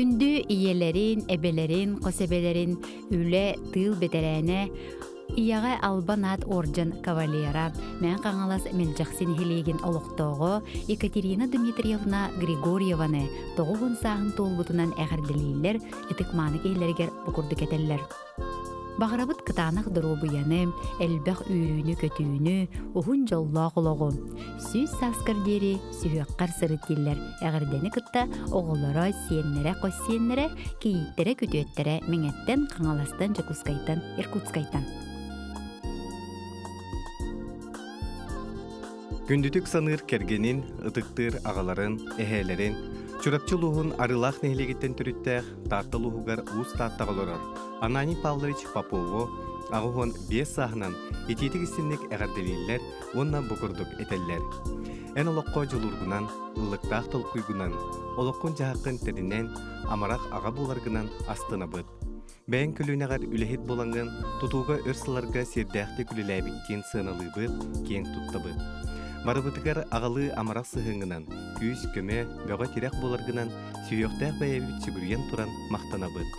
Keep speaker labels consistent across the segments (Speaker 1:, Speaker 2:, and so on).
Speaker 1: Күндү ийэлэрин, эбэлэрин, хос эбэлэрин үлэ, тыыл бэтэрээнэ, Ийэҕэ Албан аат орден кавалера, Мэҥэ Хаҥалас Мэлдьэхси нэһилиэгин олохтооҕо Екатерина Дмитриевна Григорьеваны 90 сааһын туолбутунан эҕэрдэлииллэр, ытык-мааны киһилэригэр бу курдук этэллэр. Баҕарабыт кытаанах доруобуйаны, элбэх үөрүүнү-көтүүнү, уһун дьоллоох олоҕу. 100 сааскар диэри сүһүөххэр сырыт дииллэр эҕэрдэни кытта оҕолоро, сиэннэрэ, хос сиэннэрэ, кийииттэрэ, күтүөттэрэ Мэҥэттэн, Хаҥаластан, Дьокуускайтан, Иркутскайтан.
Speaker 2: Күндүтүк саныыр кэргэнин, ытыктыыр аҕаларын, эһээлэрин, Чурапчы улууһун Арыылаах нэһилиэгиттэн төрүттээх Таатта улууһугар Уус Тааттаҕа олорор Ананий Павлович Попову 85 сааһынан итиитик-истинник эҕэрдэлииллэр уонна бу курдук этэллэр. Эн олоххо дьулуургунан, ыллыктаах толкуйгунан, олоххун-дьаһаххын тэринэн, амарах аҕа буоларгынан астынабыт. Бэйэҥ көлүөнэҕэр үлэһит буолаҥҥын, тутууга өр сылларга сиэрдээхтик үлэлээбиккин сыаналыыбыт, киэҥ туттабыт. Барыбытыгар аҕалыы амарах сыһыаҥҥынан, күүс-көмө, бөҕө тирэх буоларгынан сүһүөхтээх бэйэбит сүгүрүйэн туран махтанабыт.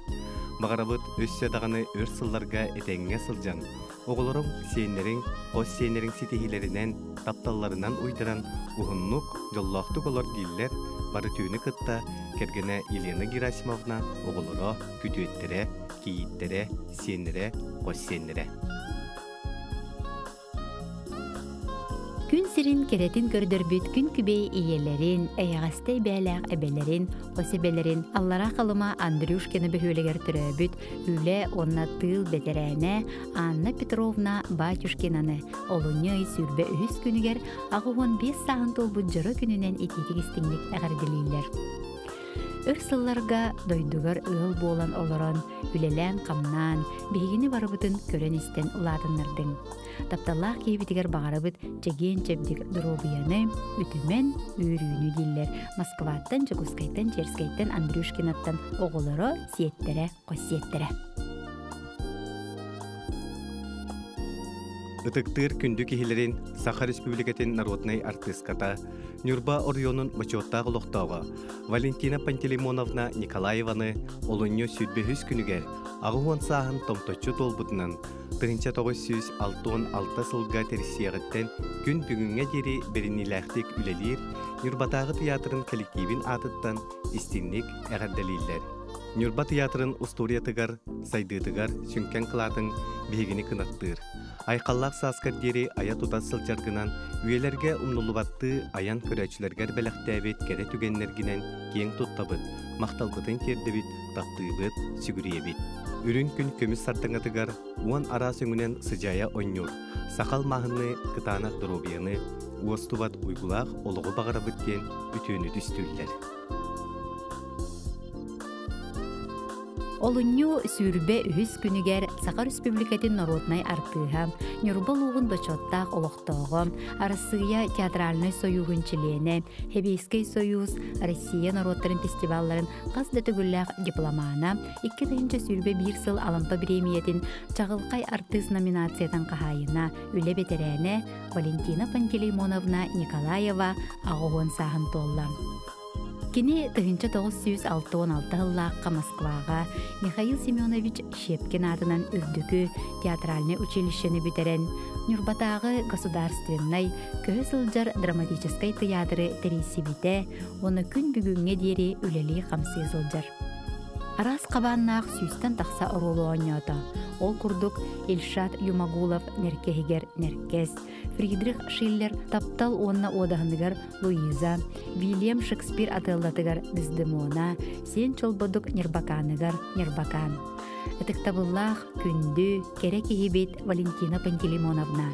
Speaker 2: Баҕарабыт өссө даҕаны өр сылларга этэҥҥэ сылдьан, оҕолоруҥ, сиэннэриҥ, хос сиэннэриҥ ситиһиилэринэн, тапталларынан уйдаран уһуннук, дьоллоохтук олор дииллэр бары түүнү кытта кэргэнэ Елена Герасимовна оҕолоро, күтүөттэрэ, кийииттэрэ, сиэннэрэ, хос сиэннэрэ.
Speaker 1: Күн сирин кэрэтин көрдөрбүт күн күбэй ийэлэрин, эйэҕэстэй бээлээх эбэлэрин, хос эбэлэрин Аллараа Халыма Андрюшкина бөһүөлэгэр төрөөбүт үлэ уонна тыыл бэтэрээнэ Анна Петровна Батюшкинаны олунньу ый 23 күнүгэр 85 сааһын туолбут дьоро күнүнэн итиитик истиҥник эҕэрдэлииллэр. Өр сылларга дойдугар ыал буолан олорон, үлэлээн-хамнаан, биһигини барыбытын көрөн-истэн улаатыннардыҥ. Тапталлаах киһибитигэр баҕарабыт чэгиэн-чэбдик доруобуйаны, үтүмэн үөрүүнү дииллэр Москваттан, Дьокуускайтан, Черскэйтэн, Андрюшкинаттан оҕолоро, сиэттэрэ, хос сиэттэрэ.
Speaker 2: Ытыктыыр күндү киһилэрин Саха Республикатын народнай артыыската, Ньурба оройуонун бочуоттаах олохтооҕо Валентина Пантелеймоновна Николаеваны олунньу 23 күнүгэр 80 сааһын томточчу туолбутунан 1966 сылга тэрийсиэҕиттэн күн бүгүҥҥэ диэри бэриниилээхтик үлэлиир Ньурбатааҕы тыйаатырын кэлэктиибин аатыттан истиҥник эҕэрдэлииллэр. Ньурба тыйаатырын устуоруйатыгар, сайдыытыгар сүҥкэн кылаатын биһигини кынаттыыр. Айхаллаах сааскар диэри айа-тута сылдьаргынан, үйэлэргэ умнуллубаттыы айан көрөөччүлэргэр бэлэхтээбит кэрэ түгэннэргинэн киэҥ туттабыт, махталбытын тиэрдэбит, таптыыбыт, сүгүрүйэбит. Үрүҥ күн көмүс сардаҥатыгар уон араас өҥүнэн сыдьаайа онньуур, сахал мааһынныы кытаанах доруобуйаны, уостубат уйгулаах олоҕу баҕарабыт диэн үтүөнү түстүүллэр.
Speaker 1: Олунньу 23 күнүгэр Саха Республикатын норуотунай артыыһа, Ньурба улууһун бочуоттаах олохтооҕо, Арассыыйа театральнай сойууһун чилиэнэ, Сэбиэскэй Сойуус, Россия норуоттарын фестивалларын хас да төгүллээх дипломана, 2021 сыл Алампа бириэмийэтин Чаҕылхай артыыс номинациятын хаһаайына, үлэ бэтэрээнэ Валентина Пантелеймоновна Николаева 80 сааһын туолла. Кини 1966 сыллаахха Москваҕа Михаил Семенович Щепкин аатынан Үрдүкү театральнай училищены бүтэрэн, Ньурбатааҕы государственнай көһө сылдьар драматическай тыйаатыры тэрийсибитэ уонна күн бүгүҥҥэ диэри үлэлии-хамсыы сылдьар. Араас хабааннаах сүүстэн тахса оруолу оонньоото. Ол курдук Ильшат Юмагулов Нэркэһигэр Нэркэс, Фридрих Шиллер «Таптал уонна уодаһыныгар» Луиза, Вильям Шекспир атыыллатыгар Дездемона, Сиэн Чолбодук Ньырбакааныгар Ньырбакаан. Ытыктабыллаах, күндү, кэрэ киһибит Валентина Пантелеймоновна,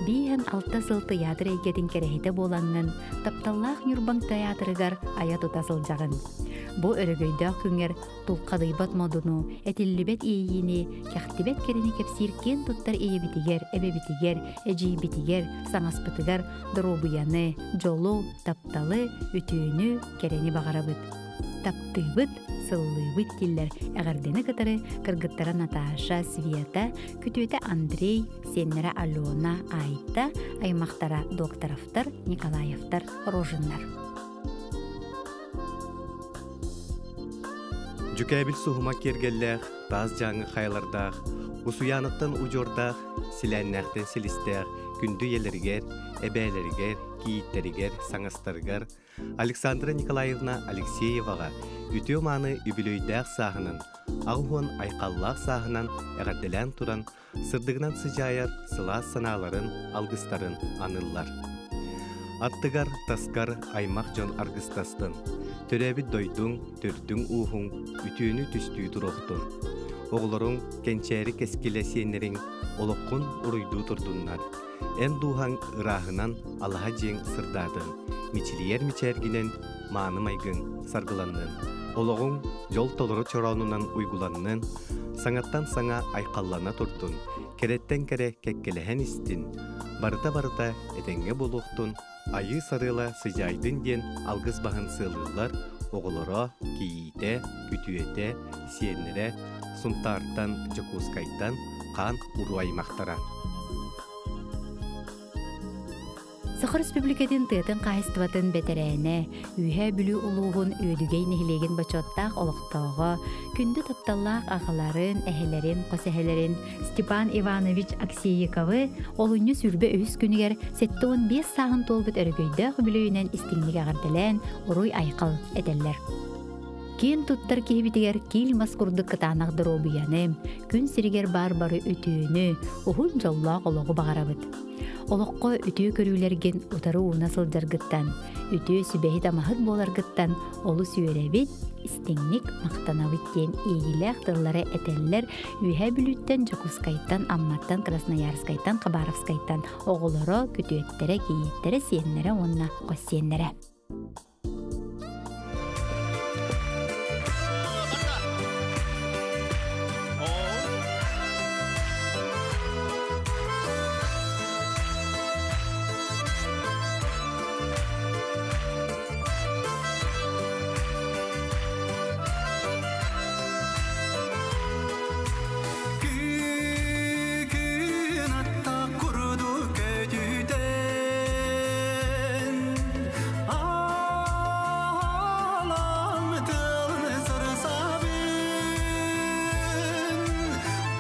Speaker 1: бииһэн алта сыл тыйаатыр эйгэтин кэрэһитэ буолаҥҥын, тапталлаах Ньурбаҥ тыйаатырыгар айа-тута сылдьаҕын. Бу өрөгөйдөөх күҥҥэр тулхадыйбат модуну, этиллибэт иэйиини, кэхтибэт кэрэни кэпсиир киэн туттар ийэбитигэр, эбэбитигэр, эдьиийбитигэр, саҥаспытыгар доруобуйаны, дьолу, тапталы, үтүөнү, кэрэни баҕарабыт. Таптыыбыт, сыллыыбыт дииллэр эҕэрдэни кытары кыргыттара Наташа, Света, күтүөтэ Андрей, сиэннэрэ Алена, Айта, аймахтара Докторовтар, Николаевтар, Рожиннар.
Speaker 2: Дьүкээбил суһума киэргэллээх, таас дьааҥы хайалардаах, Усуйаанаттан удьуордаах, силээннээхтэн силистээх күндү ийэлэригэр, эбээлэригэр, кийииттэригэр, саҥастарыгар Александра Николаевна Алексееваҕа үтүө-мааны үбүлүөйдээх сааһынан, аҕыс уон айхаллаах сааһынан эҕэрдэлээн туран, сырдыгынан сыдьаайар сылаас санааларын, алгыстарын аныыллар. Аттыгар, таскар аймах дьон аргыстастын. Төрөөбүт дойдуҥ, төрдүҥ ууһуҥ үтүөнү түстүү туруохтун. Оҕолоруҥ, кэнчээри кэскилэ сиэннэриҥ олоххун уруйдуу турдуннар. Эн дууһаҥ ырааһынан алаһа дьиэҥ сырдаатын, мичилийэр мичээргинэн мааны майгыҥ саргыланнын. Олоҕуҥ дьол толору чороонунан уйгуланнын, саҥаттан саҥа айхаллана турдун, кэрэттэн кэрэ кэккэлэһэн истин, барыта-барыта этэҥҥэ буолуохтун, айыы сарыала сыдьаайдын диэн алгыс баһын сыалыыллар оҕолоро, кийиитэ, күтүөтэ, сиэннэрэ Сунтаартан, Дьокуускайтан хаан уруу аймахтара.
Speaker 1: Саха Республикатын тыатын хаһайыстыбатын бэтэрээнэ, Үөһээ Бүлүү улууһун Үөдүгэй нэһилиэгин бочуоттаах олохтооҕо, күндү тапталлаах аҕаларын, эһэлэрин, хос эһэлэрин Степан Иванович Аксеевы олунньу 23 күнүгэр 75 сааһын туолбут өрөгөйдөөх үбүлүөйүнэн истиҥник эҕэрдэлээн, уруй-айхал этэллэр. Киэн туттар киһибитигэр киил мас курдук кытаанах доруобуйаны, күн сиригэр баар бары үтүөнү, уһун дьоллоох олоҕу баҕарабыт. Олоххо үтүө көрүүлэргин утары ууна сылдьаргыттан, үтүө сүбэһит-амаһыт буоларгыттан олус үөрэбит, истиҥник махтанабыт диэн иэйиилээх тыллары этэллэр Үөһээ Бүлүүттэн, Дьокуускайтан, Амматтан, Красноярскайтан, Хабаровскайтан оҕолоро, күтүөттэрэ, кийииттэрэ, сиэннэрэ уонна хос сиэннэрэ.
Speaker 3: Күн атта курду көтүтэн Алам тылын сырсабын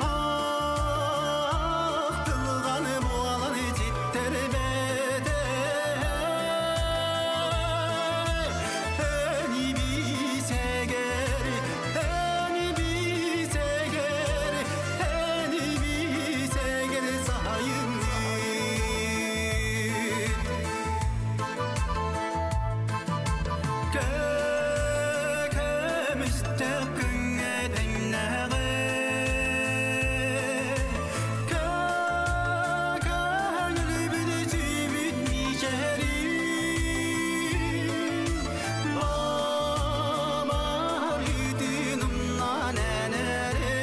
Speaker 3: Ах тылганы буолан ситтэрбете Эни бисегер, эни бисегер, эни бисегер сайынныт. Көмүстэ күҥҥэ тэҥнээҕи, Көҥүлбүт сүүбүт мичээрин, Баамарытын умнан энэри,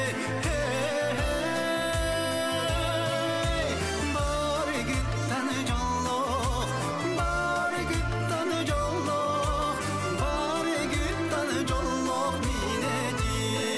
Speaker 3: Барыгыттан дьоллоох, барыгыттан дьоллоох, барыгыттан дьоллоох мин этим.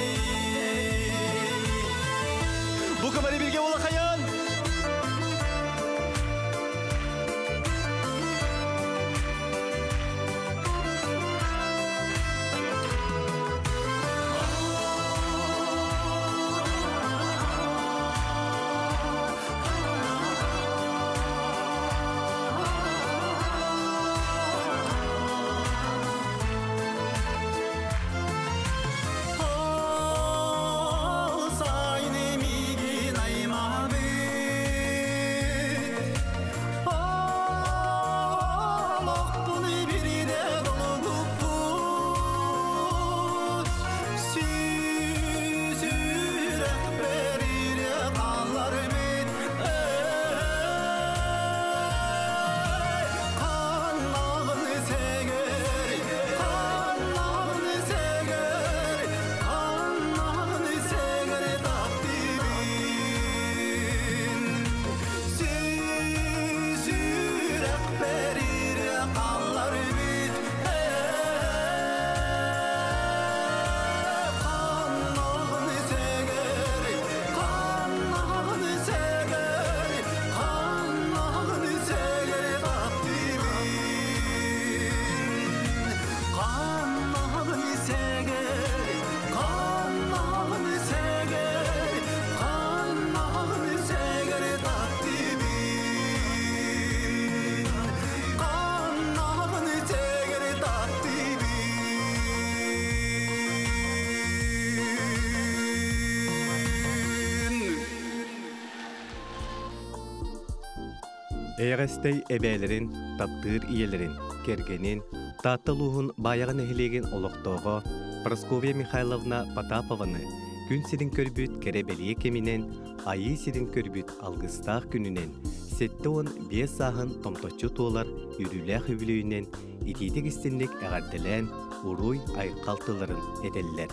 Speaker 2: Эйэҕэстэй эбээлэрин, таптыыр ийэлэрин, кэргэнин, Таатта улууһун Баайаҕа нэһилиэгин олохтооҕо Прасковья Михайловна Потапованы күн сирин көрбүт кэрэ-бэлиэ кэминэн, Айыы сирин көрбүт алгыстаах күнүнэн, 75 сааһын томточчу туолар үөрүүлээх үбүлүөйүнэн итиитик-истинник эҕэрдэлээн уруй-айхал тылларын этэллэр.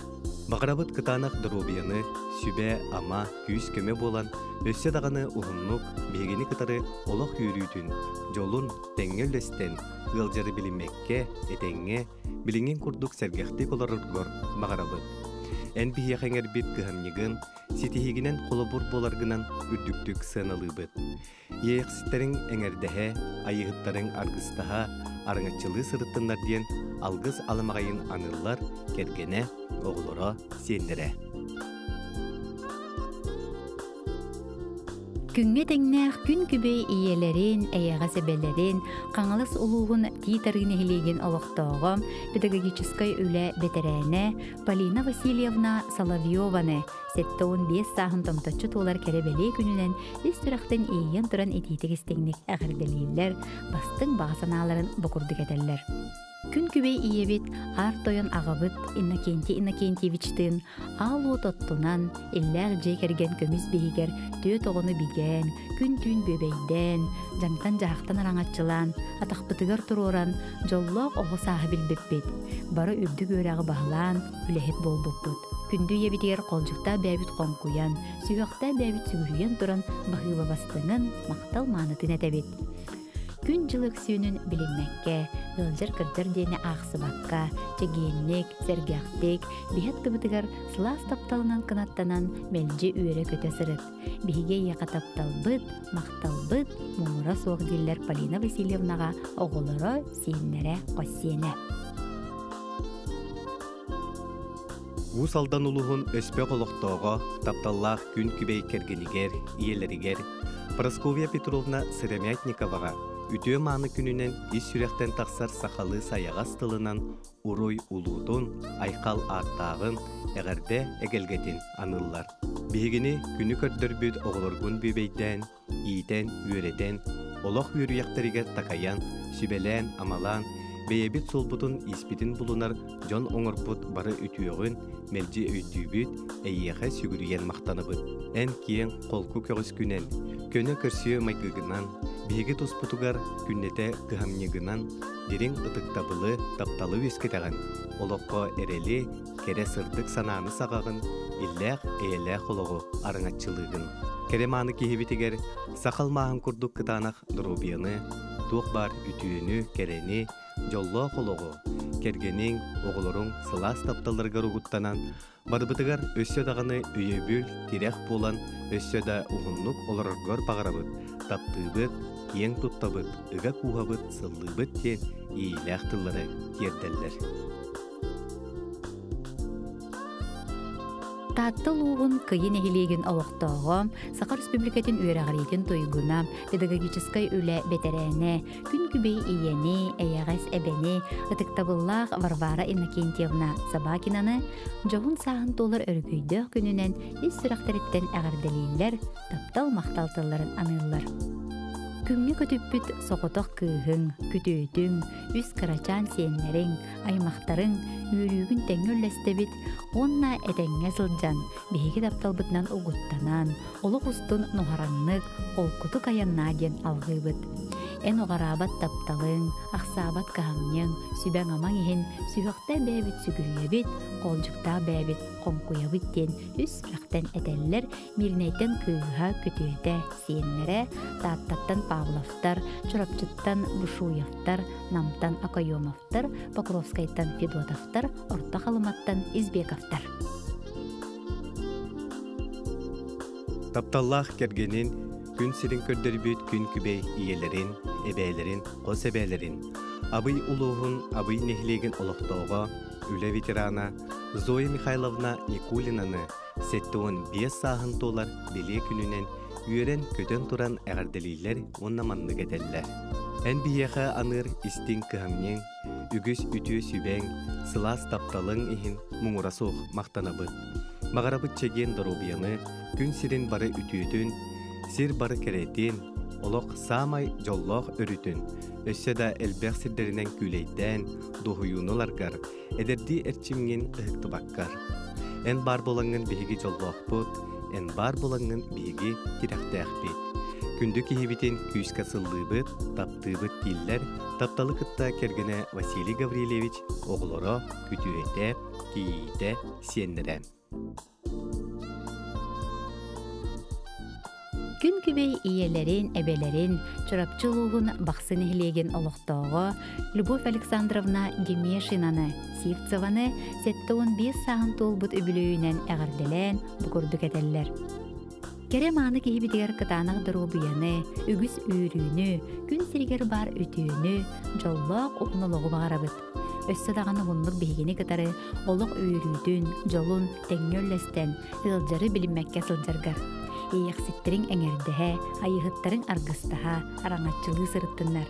Speaker 2: Баҕарабыт кытаанах доруобуйаны, сүбэ-ама, күүс-көмө буолан, өссө даҕаны уһуннук биһигини кытары олох үөрүүтүн, дьолун тэҥҥэ үллэстэн, ыалдьары билиммэккэ, этэҥҥэ, билиҥҥин курдук сэргэхтик олороргор баҕарабыт. Эн биһиэхэ иҥэрбит кыһамньыгын, ситиһиигинэн холобур буоларгынан үрдүктүк сыаналыыбыт. Иэйэхситтэриҥ эҥэрдэһэ, айыыһыттарыҥ аргыстаһа, араҥаччылыы сырыттыннар диэн алгыс аламаҕайын аныыллар кэргэнэ, оҕолоро, сиэннэрэ.
Speaker 1: Күҥҥэ тэҥнээх күн күбэй ийэлэрин, эйэҕэс эбэлэрин, Хаҥалас улууһун Тиит-Арыы нэһилиэгин олохтооҕо, педагогическай үлэ бэтэрээнэ Полина Васильевна Соловьеваны 75 сааһын томточчу туолар кэрэ-бэлиэ күнүнэн ис сүрэхтэн иэйэн туран итиитик истиҥник эҕэрдэлииллэр, бастыҥ баҕа санааларын бу курдук этэллэр. Күн күбэй ийэбит, аар тойон аҕабыт Иннокентий Иннокентьевичтыын аал уот оттунан, иллээх дьиэ кэргэн көмүс биһигэр түөрт оҕону бигээн, күн-түүн бүөбэйдээн, дьаҥтан-дьаһахтан араҥаччылаан, атахпытыгар туруоран, дьоллоох оҕо сааһы билбиппит. Бары үрдүк үөрэҕи баһылаан, үлэһит буолбуппут. Күндү ийэбитигэр холдьуктаах бэйэбит хоҥкуйан, сүһүөхтээх бэйэбит сүгүрүйэн туран баһыыба бастыҥын, махтал маанытын этэбит. Күн-дьыл өксүөнүн билиммэккэ, ыалдьар-кырдьар диэни аахсыбакка, чэгиэнник, сэргэхтик, биһи аттыбытыгар сылаас тапталынан кынаттанан мэлдьи үөрэ-көтө сырыт. Биһиги эйиэхэ тапталбыт, махталбыт муҥура суох дииллэр Полина Васильевнаҕа оҕолоро, сиэннэрэ, хос сиэнэ.
Speaker 2: Уус Алдан улууһун Өспөх олохтооҕо, тапталлаах күн күбэй кэргэнигэр, ийэлэригэр Прасковья Петровна Сыромятниковаҕа үтүө-мааны күнүнэн ис сүрэхтэн тахсар сахалыы сайаҕас тылынан уруй улуутун, айхал ааттааҕын, эҕэрдэ эгэлгэтин аныыллар. Биһигини күнү көрдөрбүт оҕолоргун бүөбэйдээн, иитэн, үөрэтэн, олох үөрүйэхтэригэр такайан, сүбэлээн-амалаан, бэйэбит суолбутун испитин булунар дьон оҥорбут бары үтүөҕүн мэлдьи өйдүүбүт, эйиэхэ сүгүрүйэн махтанабыт. Эн киэҥ, холку көҕүскүнэн, көнө көрсүө майгыгынан, биһиги туспутугар күннэтэ кыһамньыгынан дириҥ ытыктабылы, тапталы үөскэтэҕин, олоххо эрэли, кэрэ сырдык санааны саҕаҕын, иллээх, эйэлээх олоҕу араҥаччылыыгын. Кэрэ мааны киһибитигэр саха алмааһын курдук кытаанах доруобуйаны, туох баар үтүөнү, кэрэни, дьоллоох олоҕу, кэргэниҥ, оҕолоруҥ сылаас тапталларыгар угуттанан, барыбытыгар өссө даҕаны өйөбүл, тирэх буолан, өссө да уһуннук олороргор баҕарабыт, таптыыбыт, киэҥ туттабыт, ыга кууһабыт, сыллыыбыт диэн иэйиилээх тыллары тиэрдэллэр.
Speaker 1: Таатта улууһун Кыйы нэһилиэгин олохтооҕо, Саха Республикатын үөрэҕириитин туйгуна, педагогическай үлэ бэтэрээнэ, күн күбэй ийэни, эйэҕэс эбэни, ытыктабыллаах Варвара Иннокентьевна Собакинаны дьоһун сааһын туолар өрөгөйдөөх күнүнэн ис сүрэхтэриттэн эҕэрдэлииллэр, таптал-махтал тылларын аныыллар. Күҥҥэ көтүппүт соҕотох кыыһыҥ, күтүөтүҥ, үс кырачаан сиэннэриҥ, аймахтарыҥ үөрүүгүн тэҥҥэ үллэстэбит уонна этэҥҥэ сылдьан, биһиги тапталбытынан угуттанан, олох устун нуһараҥнык, холкутук айаннаа диэн алҕыыбыт. Эн уҕараабат тапталыҥ, ахсаабат кыһамньыҥ, сүбэҥ-амаҥ иһин сүһүөхтээх бэйэбит сүгүрүйэбит, хоолдьуктаах бэйэбит хоҥкуйабыт диэн үс сүрэхтэн этэллэр Мирнэйтэн кыыһа, күтүөтэ, сиэннэрэ, Тааттаттан Павловтар, Чурапчыттан Бушуевтар, Намтан Окоемовтар, Покровскайтан Федотовтар, Орто Халыматтан Избековтар.
Speaker 2: Тапталлаах кэргэнин, күн сирин көрдөрбүт күн күбэй ийэлэрин, эбээлэрин, хос эбээлэрин, Абый улууһун Абый нэһилиэгин олохтооҕо, үлэ ветерана Зоя Михайловна Никулинаны 75 сааһын туолар бэлиэ күнүнэн үөрэн-көтөн туран эҕэрдэлииллэр уонна маннык этэллэр. Эн биһиэхэ аныыр истиҥ кыһамньыҥ, үгүс үтүө сүбэҥ, сылаас тапталыҥ иһин муҥура суох махтанабыт. Баҕарабыт чэгиэн доруобуйаны, күн сирин бары үтүөтүн, сир бары кэрэтин, Олох саамай дьоллоох өрүтүн, өссө да элбэх сирдэринэн күүлэйдээн, дуоһуйууну ыларгар, эдэрдии эрчимҥин ыһыктыбаккар. Эн баар буолаҥҥын биһиги дьоллоохпут, эн баар буолаҥҥын биһиги тирэхтээхпит. Күндү киһибитин күүскэ сыллыыбыт, таптыыбыт дииллэр тапталы кытта кэргэнэ Василий Гаврильевич оҕолоро, күтүөтэ, кийиитэ, сиэннэрэ.
Speaker 1: Күн күбэй ийэлэрин, эбэлэрин Чурапчы улууһун Бахсы нэһилиэгин олохтооҕо Любовь Александровна Демешинаны, Сивцеваны 75 сааһын туолбут үбүлүөйүнэн эҕэрдэлээн бу курдук этэллэр. Кэрэ мааны киһибитигэр кытаанах доруобуйаны, үгүс үөрүүнү, күн сиригэр баар үтүөнү, дьоллоох уһун олоҕу баҕарабыт. Өссө даҕаны уһуннук биһигини кытары олох үөрүүтүн, дьолун тэҥҥэ үллэстэн, ыалдьары билиммэккэ сылдьаргар. Иэйэхситтэриҥ эҥэрдэһэ, айыһыттарыҥ аргыстаһа, араҥаччылыы сырыттыннар.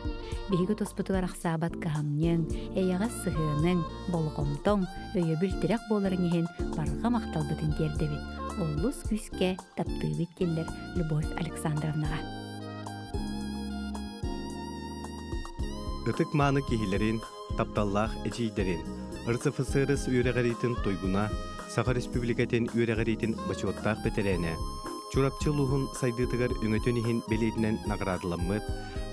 Speaker 1: Биһиги туспутугар ахсаабат кыһамньыҥ, эйэҕэс сыһыаныҥ, болҕомтоҥ, өйөбүл-тирэх буоларыҥ иһин барҕа махталбытын тиэрдэбит. Олус күүскэ таптыыбыт дииллэр Любовь Александровнаҕа.
Speaker 2: Ытык мааны киһилэрин, тапталлаах эдьиийдэрин, РСФСР үөрэҕириитин туйгуна, Саха Республикатын үөрэҕириитин бочуоттаах бэтэрээнэ, Чурапчы улууһун сайдыытыгар өҥөтүн иһин бэлиэтинэн наҕараадаламмыт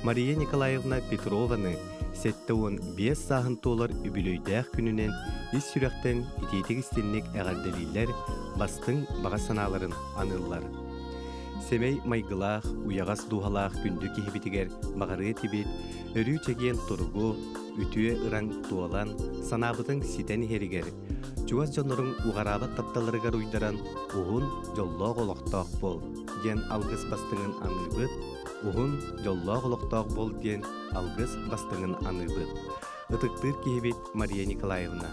Speaker 2: Мария Николаевна Петрованы 75 сааһын туолар үбүлүөйдээх күнүнэн ис сүрэхтэн итиитик-истинник эҕэрдэлииллэр, бастыҥ баҕа санааларын аныыллар. Сэмэй майгылаах, уйаҕас дууһалаах күндү киһибитигэр баҕарыа этибит, өрүү чэгиэн туругу, үтүө ыраҥ туолан, санаабытыҥ ситэн иһэригэр, чугас дьонноруҥ уҕараабат тапталларыгар уйдаран, уһун, дьоллоох олохтоох буол диэн алгыс бастыҥын аныыбыт, уһун, дьоллоох олохтоох буол диэн алгыс бастыҥын аныыбыт. Ытыктыыр киһибит Мария Николаевна,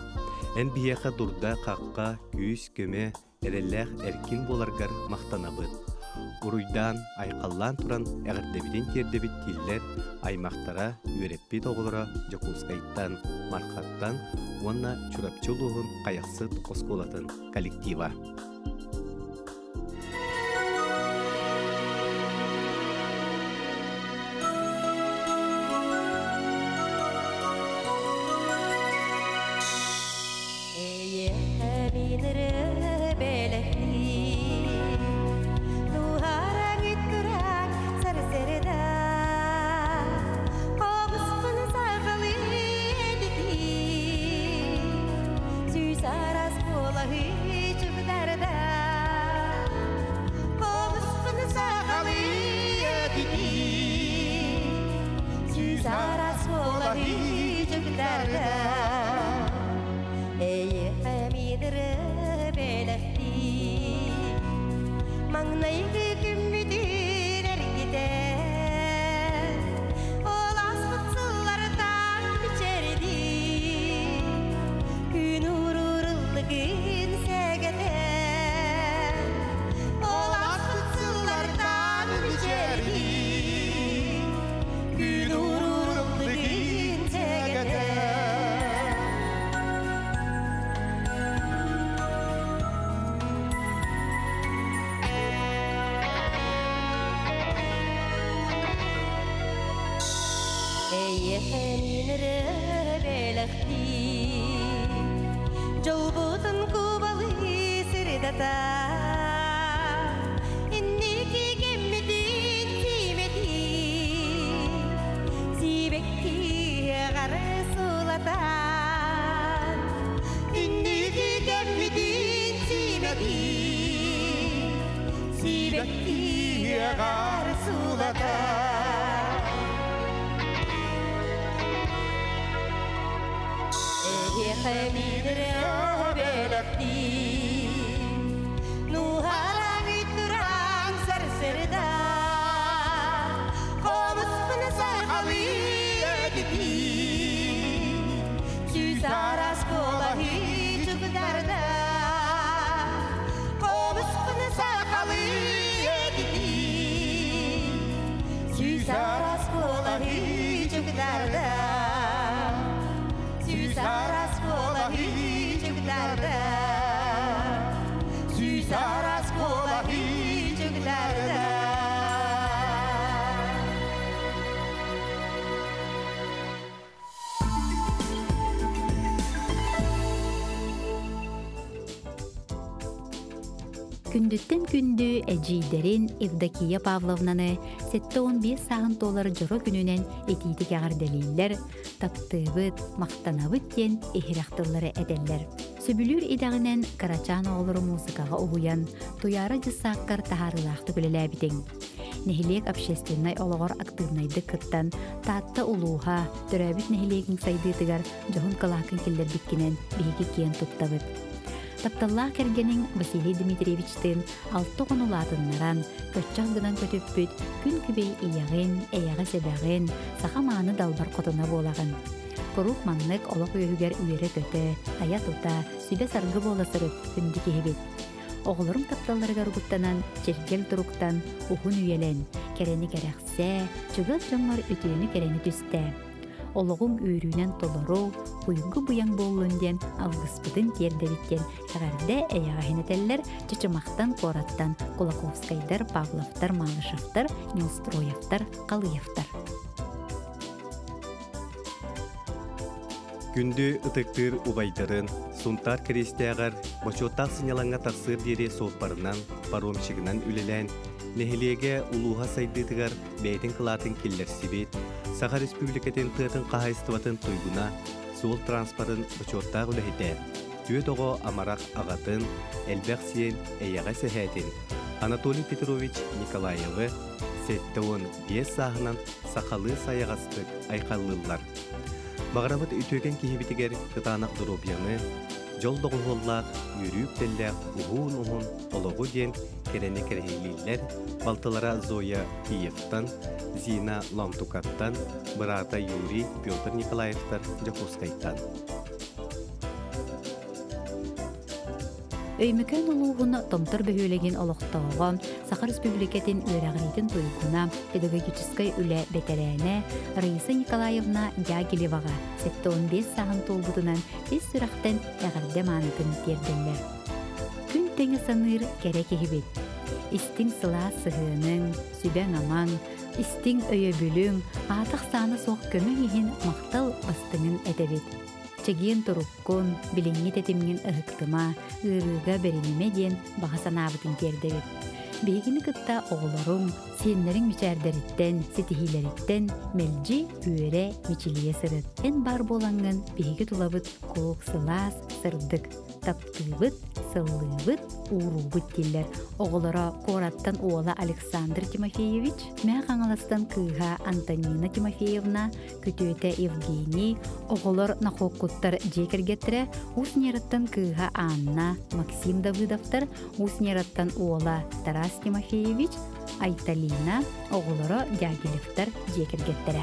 Speaker 2: эн биһиэхэ дурда-хахха, күүс-көмө, эрэллээх эркин буоларгар махтанабыт. Уруйдаан, айхаллаан туран эҕэрдэбитин тиэрдэбит дииллэр аймахтара, үөрэппит оҕолоро Дьокуускайтан, Мархаттан уонна Чурапчы улууһун Хайахсыт оскуолатын коллектива.
Speaker 4: Маҥнайгы күммүтүн эргитэ Ол ааспыт сыллартан бичэрдии Күн урууруллугун сэгэтэ Ол ааспыт сыллартан бичэрдии Күн урууруллугун сэгэтэ Дьолбутун кубалыы сырдата Инники кэммитин сиимэтин Сибэкки аҕары сулатан Инники кэммитин сиимэтин Сибэкки аҕары сулатан Сүүс араас куолаһы чыгдарда.
Speaker 1: Күндүттэн күндү эдьиийдэрин Евдокия Павловнаны 75 сааһын туолар дьоро күнүнэн итиитик эҕэрдэлииллэр, таптыыбыт, махтанабыт диэн иһирэх тыллары этэллэр. Сөбүлүүр идэҕинэн кырачаан оҕолору музыкаҕа уһуйан, Туйаара дьыссааккар таһаарыылаахтык үлэлээбитиҥ. Нэһилиэк общественнай олоҕор актыыбынайдык кыттан, Таатта улууһа, төрөөбүт нэһилиэгиҥ сайдыытыгар дьоһун кылааккын киллэрбиккинэн биһиги киэн туттабыт. Тапталлаах кэргэниҥ Василий Дмитриевичтыын алта оҕону улаатыннаран, көччөх гынан көтүппүт күн күбэй ийэҕин, эйэҕэс эбэҕин, саха мааны далбар хотуна буолаҕын. Куруук маннык олох үөһүгэр үөрэ-көтө, айа-тута, сүбэ-саргы буола сырыт күндү киһибит. Оҕолорум тапталларыгар угуттанан, чиргэл туруктан, уһун үйэлэн, кэрэни кэрэхсээ, чугас дьоҥҥор үтүөнү-кэрэни түстээ. Олоҕуҥ үөрүүнэн толору, уйгу-быйаҥ буоллун диэн алгыспытын тиэрдэбит диэн эҕэрдэ эйэҕэһин этэллэр Чычымахтан куораттан Кулаковскайдар, Павловтар, Малышевтар, Неустроевтар, Халыевтар.
Speaker 2: Күндү ытыктыыр убайдарын Сунтаар Кириэстээҕэр бочуоттаах сынньалаҥҥа тахсыар диэри суоппарынан, паромщигынан үлэлээн, нэһилиэгэ улууһа сайдыытыгар бэйэтин кылаатын киллэрсибит, Саха Республикатын тыатын хаһаайыстыбатын туйгуна, суол транспорын бочуоттаах үлэһитэ, түөрт оҕо амарах аҕатын, элбэх сиэн эйэҕэс эһээтин Анатолий Петрович Николаевы 75 сааһынан сахалыы сайаҕастык айхаллыыллар. Баҕарабыт үтүөкэн киһибитигэр кытаанах доруобуйаны, дьол доҕуһуоллаах, үөрүү үктэллээх уһун-уһун олоҕу диэн кэрэни кэрэһилииллэр балтылара Зоя Киевтан, Зина Ломтукаттан, быраата Юрий Петр Николаевтар Дьокуускайтан.
Speaker 1: Өймөкөөн улууһун Томтор бөһүөлэгин олохтооҕо, Саха Республикатын үөрэҕириитин туйгуна, педагогическай үлэ бэтэрээнэ Раиса Николаевна Дягилеваҕа 75 сааһын туолбутунан ис сүрэхтэн эҕэрдэ маанытын тиэрдэллэр. Күн тэҥэ саныыр кэрэ киһибит. Истиҥ сылаас сыһыаныҥ, сүбэҥ-амаҥ, истиҥ өйөбүлүҥ, аата-ахсаана суох көмөҥ иһин махтал бастыҥын этэбит. Чэгиэн туруккун, билиҥҥи тэтимҥин ыһыктыма, ыарыыга бэринимэ диэн баҕа санаабытын тиэрдэбит. Биһигини кытта оҕолоруҥ, сиэннэриҥ мичээрдэриттэн, ситиһиилэриттэн мэлдьи үөрэ, мичилийэ сырыт. Эн баар буолаҥҥын биһиги тулабыт кук сылаас, сырдык. Таптыыбыт, сыллыыбыт, ууруубут дииллэр. Оҕолоро куораттан уола Александр Тимофеевич, Мэҥэ Хаҥаластан кыыһа Антонина Тимофеевна, күтүөтэ Евгений, оҕолор Нохуоккуттар дьиэ кэргэттэрэ, Уус Ньараттан кыыһа Анна, Максим Давыдовтар, Уус Ньараттан уола Тарас Тимофеевич, Айталина, оҕолоро Дягилевтар дьиэ кэргэттэрэ.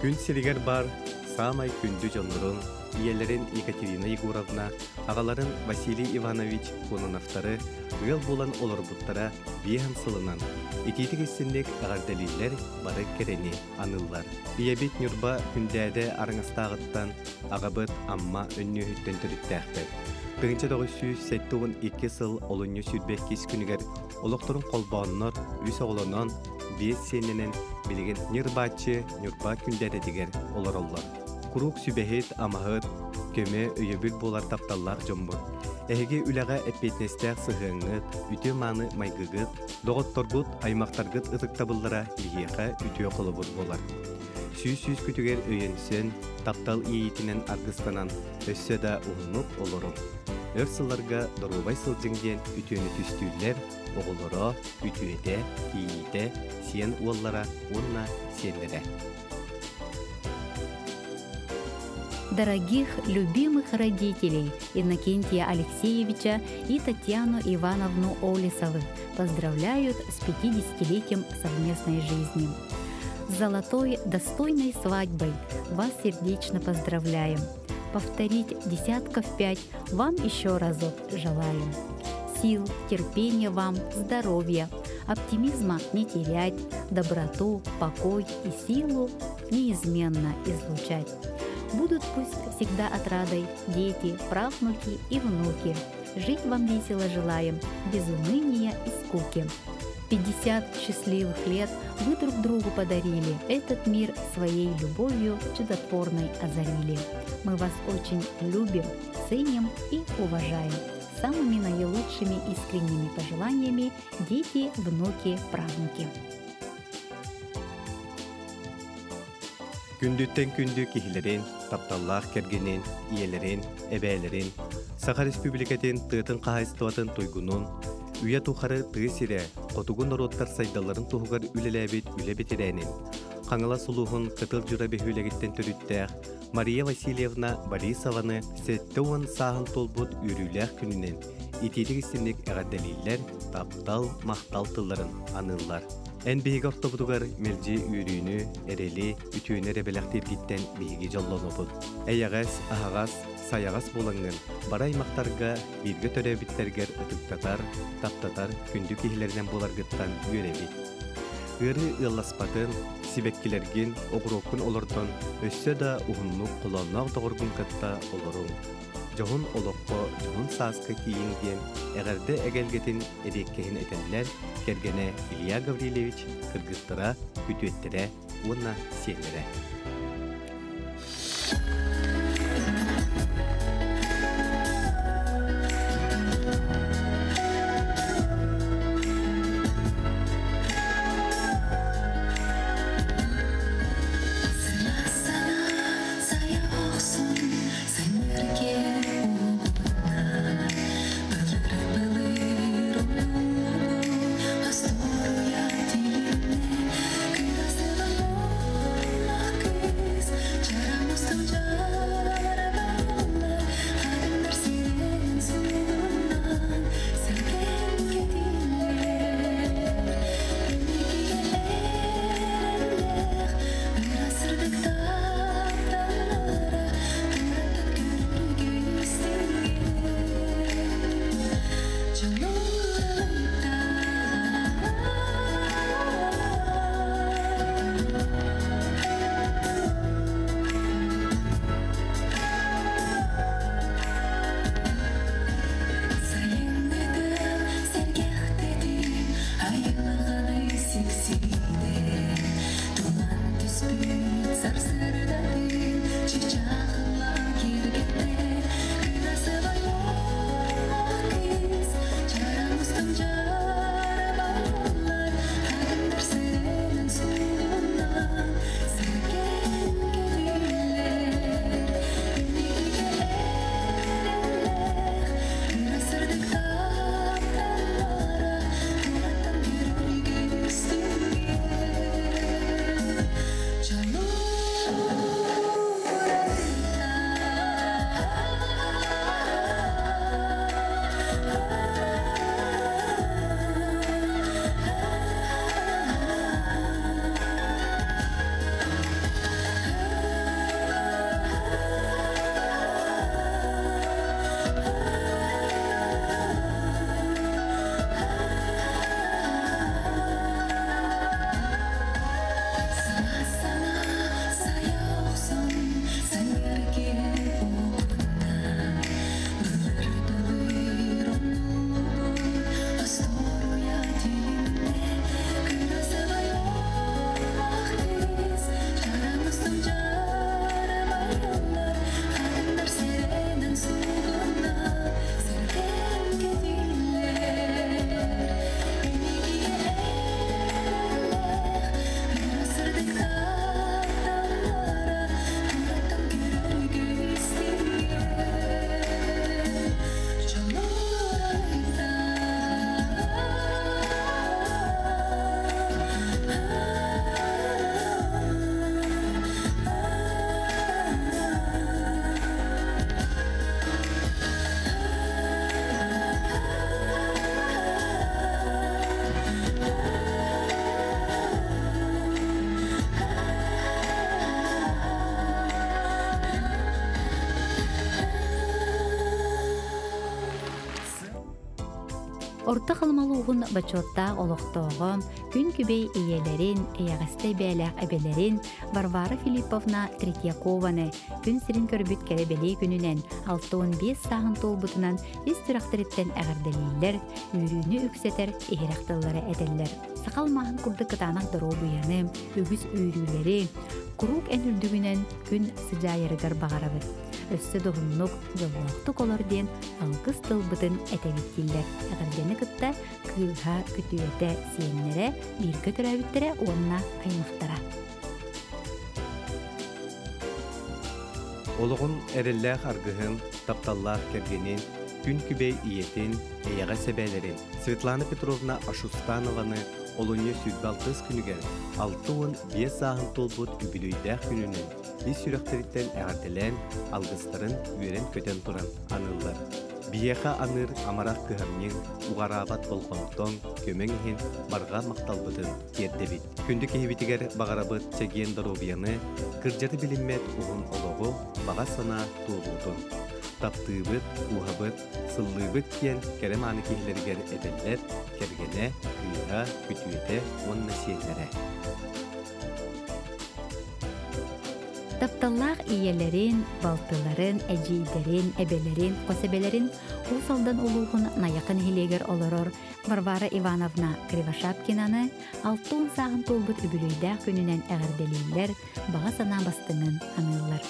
Speaker 2: Күн сиригэр баар саамай күндү дьоннорун, ийэлэрин Екатерина Егоровна, аҕаларын Василий Иванович Кононовтары ыал буолан олорбуттара биэһэн сылынан итиитик истинник эҕэрдэлииллэр, бары кэрэни аныыллар. Ийэбит Ньурба Күндээдэ Араҥастааҕыттан, аҕабыт Амма Өнньүөһүттэн төрүттээхтэр. 1972 сыл олунньу 22 күнүгэр олохторун холбооннор, үс оҕолонон, биэс сиэннэнэн билигин ньырбааччы Ньурба Күндээдэтигэр олороллор. Куруук сүбэһит, амаһыт, көмө, өйөбүл буолар тапталлаах дьоммут. Эһиги үлэҕэ эппиэтинэстээх сыһыаҥҥыт, үтүө-мааны майгыгыт, доҕотторгут, аймахтаргыт ытыктабыллара биһиэхэ үтүө холобур буолар. Сүүс-сүүс күтүгэр өйөнсөн, таптал иэйиитинэн аргыстанан өссө да уһуннук олоруҥ. Өр сылларга доруобай сылдьыҥ диэн үтүөнү түстүүллэр оҕолоро, үтүөтэ, кийиитэ, сиэн уоллара уонна сиэннэрэ.
Speaker 1: Дорогих, любимых родителей Иннокентия Алексеевича и Татьяну Ивановну Олесовых поздравляют с 50-летием совместной жизни. С золотой достойной свадьбой вас сердечно поздравляем. Повторить десятков пять вам еще разок желаем. Сил, терпения вам, здоровья, оптимизма не терять, доброту, покой и силу неизменно излучать. Будут пусть всегда отрадой дети, правнуки и внуки. Жить вам весело желаем, без уныния и скуки. 50 счастливых лет вы друг другу подарили, этот мир своей любовью чудотворной озарили. Мы вас очень любим, ценим и уважаем. Самыми наилучшими искренними пожеланиями дети, внуки, правнуки.
Speaker 2: Күндүттэн күндү киһилэрин, тапталлаах кэргэнин, ийэлэрин, эбээлэрин, Саха Республикатын тыатын хаһаайыстыбатын туйгунун, үйэ тухары тыа сирэ, хотугу норуоттар сайдалларын туһугар үлэлээбит үлэ бэтэрээнин, Хаҥалас улууһун Кытыл Дьура бөһүөлэгиттэн төрүттээх Мария Васильевна Борисованы 70 сааһын туолбут үөрүүлээх күнүнэн итиитик истинник эҕэрдэлииллэр, таптал, махтал тылларын аныыллар. Эн биһиги ортобутугар мэлдьи үөрүүнү, эрэли, үтүөнү эрэ бэлэхтииргиттэн биһиги дьоллонобут. Эйэҕэс, аһаҕас, сайаҕас буолаҥҥын бары аймахтарга, бииргэ төрөөбүттэргэр ытыктатар, таптатар күндү киһилэринэн буоларгыттан үөрэбит. Ыарыы ыалласпатын, сибэккилэргин, оҕуруоккун олордон, өссө да уһуннук холоонноох доҕоргун кытта олоруҥ. Дьоһун олоххо дьоһун сааска тиийиҥ диэн эҕэрдэ эгэлгэтин эриэккэһин этэллэр кэргэнэ Илья Гаврильевич, кыргыттара, күтүөттэрэ уонна сиэннэрэ.
Speaker 1: Орто Халыма улууһун бочуоттаах олохтооҕо, күн күбэй ийэлэрин, эйэҕэстэй бэйэлээх эбэлэрин Варвара Филипповна Третьякованы күн сирин көрбүт кэрэ бэлиэ күнүнэн 65 сааһын туолбутунан ис сүрэхтэриттэн эҕэрдэлииллэр, үөрүүнү үксэтэр иһирэх тыллары этэллэр. Саха алмааһын курдук кытаанах доруобуйаны, үгүс үөрүүлэри, куруук эн үрдүгүнэн күн сыдьаайарыгар баҕарабыт. Өссө доһуннук, дьоллоохтук олор диэн алгыс тылбытын этэбит дииллэр. Эҕэрдэни кытта кыыһа, күтүөтэ, сиэннэрэ, бииргэ төрөөбүттэрэ уонна аймахтара.
Speaker 2: Олоҕун эрэллээх аргыһын, тапталлаах кэргэнин, күн күбэй ийэтин, эйэҕэс эбээлэрин Светлана Петровна Ашустанованы олунньу 26 күнүгэр 65 сааһын туолбут үбүлүөйдээх күнүнэн ис сүрэхтэриттэн эҕэрдэлээн, алгыстарын үөрэн-көтөн туран аныыллар. Биһиэхэ аныыр амарах кыһамньыҥ, уҕараабат болҕомтоҥ, көмөҥ иһин барҕа махталбытын тиэрдэбит. Күндү киһибитигэр баҕарабыт чэгиэн доруобуйаны, кырдьары билиммэт уһун олоҕу, баҕа санаа туолуутун. Таптыыбыт, кууһабыт, сыллыыбыт диэн кэрэ-мааны киһилэригэр этэллэр кэргэнэ, кыыһа, күтүөтэ уонна сиэннэрэ.
Speaker 1: Тапталлаах ийэлэрин, балтыларын, эдьиийдэрин, эбэлэрин, хос эбэлэрин Уус Алдан улууһун Найахы нэһилиэгэр олорор Варвара Ивановна Кривошапкинаны 60 сааһын туолбут үбүлүөйдээх күнүнэн эҕэрдэлииллэр, баҕа санаа бастыҥын аныыллар.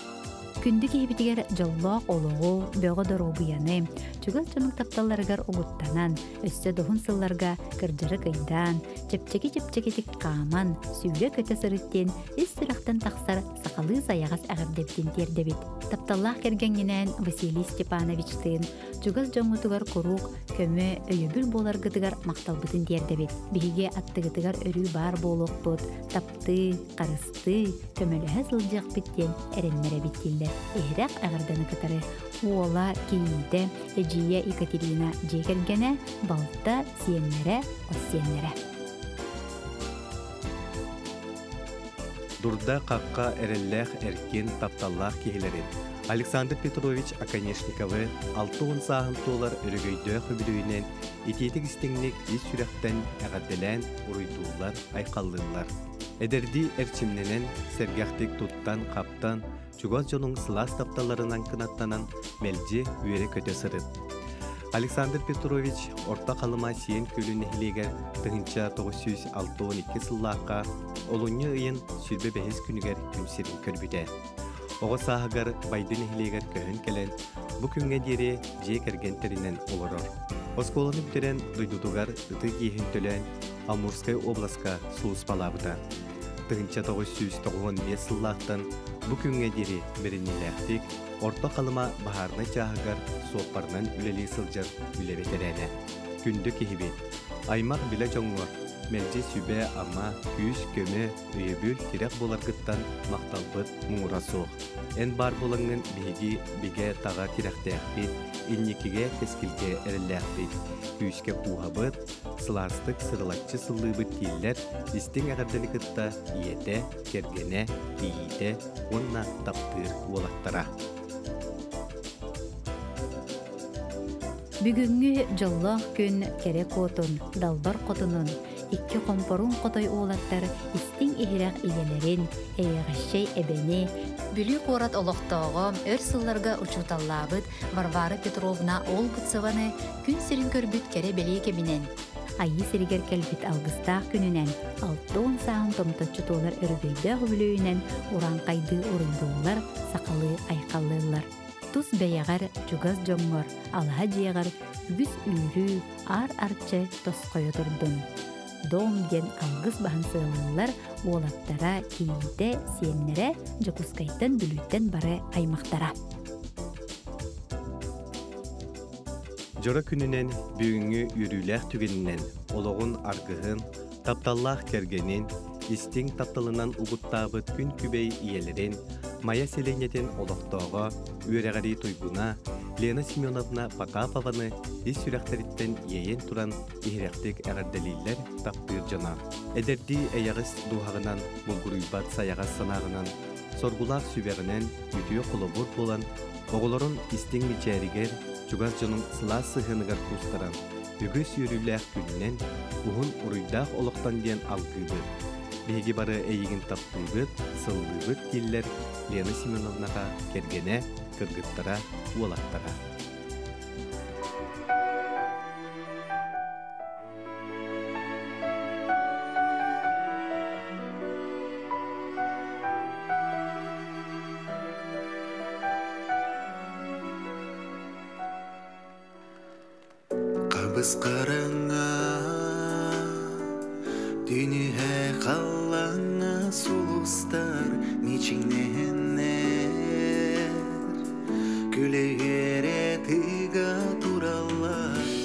Speaker 1: Күндү киһибитигэр дьоллоох олоҕу, бөҕө доруобуйаны, чугас дьонуҥ тапталларыгар угуттанан, өссө доһун сылларга кырдьары кыйдаан, чэпчэки-чэпчэкитик хааман, сүүрэ-көтө сырыт диэн ис сүрэхтэн тахсар сахалыы сайаҕас эҕэрдэбитин тиэрдэбит. Тапталлаах кэргэҥҥинээн Василий Степановичтыын чугас дьоҥҥутугар куруук көмө, өйөбүл буоларгытыгар махталбытын тиэрдэбит. Биһиги аттыгытыгар өрүү баар буолуохпут, таптыы, харыстыы, көмөлөһө сылдьыахпыт диэн эрэннэрэбит дииллэр. Иһирэх эҕэрдэни кытары уола, кийиитэ, эдьиийэ Екатерина дьиэ кэргэнэ, балта, сиэннэрэ, хос сиэннэрэ.
Speaker 2: Дурда-хахха эрэллээх эркин тапталлаах киһилэрин Александр Петрович Оконешниковы 60 сааһын туолар өрөгөйдөөх үбүлүөйүнэн итиитик-истиҥник ис сүрэхтэн эҕэрдэлээн уруйдууллар, айхаллыыллар. Эдэрдии эрчимнэнэн, сэргэхтик туттан-хаптан, чугас дьонуҥ сылаас тапталларынан кынаттанан мэлдьи үөрэ-көтө сырыт. Александр Петрович Орто Халыма Сиэн Күөлүн нэһилиэгэр 1962 сыллаахха олунньу ыйын 25 күнүгэр күн сирин көрбүтэ. Оҕо сааһыгар Байды нэһилиэгэр көһөн кэлэн, бу күҥҥэ диэри дьиэ кэргэн тэринэн олорор. Оскуоланы бүтэрэн дойдутугар ытык иэһин төлөөн Амурскай обласка сулууспалаабыта. 1995 сыллаахтан бу күҥҥэ диэри бэриниилээхтик Орто Халыма баһаарынай чааһыгар суоппарынан үлэлии сылдьар үлэ бэтэрээнэ. Күндү киһибит, аймах билэ дьоҥҥор мэлдьи сүбэ-ама, күүс-көмө, өйөбүл, тирэх буоларгыттан махталбыт муҥура суох. Эн баар буолаҥҥын биһиги бигэ-таҕа тирэхтээхпит, инникигэ кэскилгэ эрэллээхпит, күүскэ кууһабыт, сылаастык сырылаччы сыллыыбыт дииллэр истиҥ эҕэрдэни кытта ийэтэ, кэргэнэ, кийиитэ уонна таптыыр уолаттара.
Speaker 1: Бүгүҥҥү дьоллоох күн кэрэ куотун, далбар хотунун, икки хомпорун хотой уолаттар истиҥ иһирэх ийэлэрин, эйэҕэщэй эбэни, Бүлүү куорат олохтооҕо, өр сылларга учууталлаабыт Варвара Петровна Олгуцеваны күн сирин көрбүт кэрэ бэлиэ кэминэн, Айыы сиригэр кэлбит алгыстаах күнүнэн, 60 сааһын томточчу туолар өрөгөйдөөх үбүлүөйүнэн урааҥхайдыы уруйдууллар, сахалыы айхаллыыллар. Тус бэйэҕэр, чугас дьоҥҥор, алаһа дьиэҕэр үгүс үүрүү, аар арчы тосхойо турдун. Дом диэн алгыс баһын сыалыыллар уолаттара, кийиитэ, сиэннэрэ Дьокуускайтан, Бүлүүттэн бары аймахтара.
Speaker 2: Дьоро күнүнэн, бүгүҥҥү үөрүүлээх түгэнинэн олоҕун аргыһын, тапталлаах кэргэнин, истиҥ тапталынан угуттаабыт күн күбэй ийэлэрин, Майа сэлиэнньэтин олохтооҕо, үөрэҕирии туйгуна Лена Семеновна Потапованы ис сүрэхтэриттэн иэйэн туран иһирэхтик эҕэрдэлииллэр, таптыыр дьоно. Эдэрдии эйэҕэс дууһаҕынан, булгуруйбат сайаҕас санааҕынан, соргулаах сүбэҕинэн үтүө холобур буолан, оҕолорун истиҥ мичээригэр, чугас дьонун сылаас сыһыаныгар куустаран, Үгүс үөрүүлээх күнүнэн, уһун уруйдаах олохтон диэн алгыыбыт. Биһиги бары эйигин таптыыбыт, сыллыыбыт дииллэр Лена Семеновнаҕа кэргэнэ, кыргыттара, уолаттара.
Speaker 3: Қабыс-қараңа Түнүһэ халлаңа сулустар мичиңнэһэннэр Күлэ үөрэ тыга тураллар.